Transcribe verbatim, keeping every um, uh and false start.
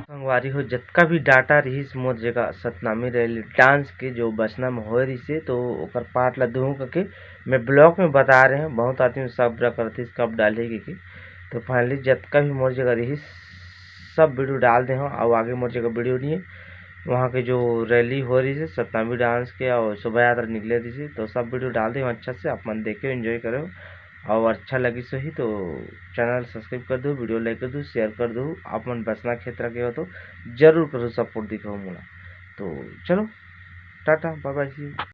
संगवारी हो, जतका भी data रिहिस मोर जगह सतनामी रैली dance के जो बसना में होए रिहिसे, तो ओकर part ला दूहूँ कके मैं vlog में बता रहे हूँ। बहुत आदमी सब करतिस कब डालही के, तो finally जतका भी मोर जगह रिहिस सब video डाल दे हूँ। और आगे मोर जगह video नहीं है, वहाँ के जो rally हो रहिसे सतनामी dance के और शोभा यात्रा निकले रिहिसे, तो सब video डाल दे हूँ अच्छा से, आप मन देखे enjoy करे। और अच्छा लगिस होही तो channel subscribe कर दो, video like कर दो, share कर दो। आप मन बसना क्षेत्र के हो तो जरूर करो support, दिखाओ मोला। तो चलो, Tata, bye bye, see you।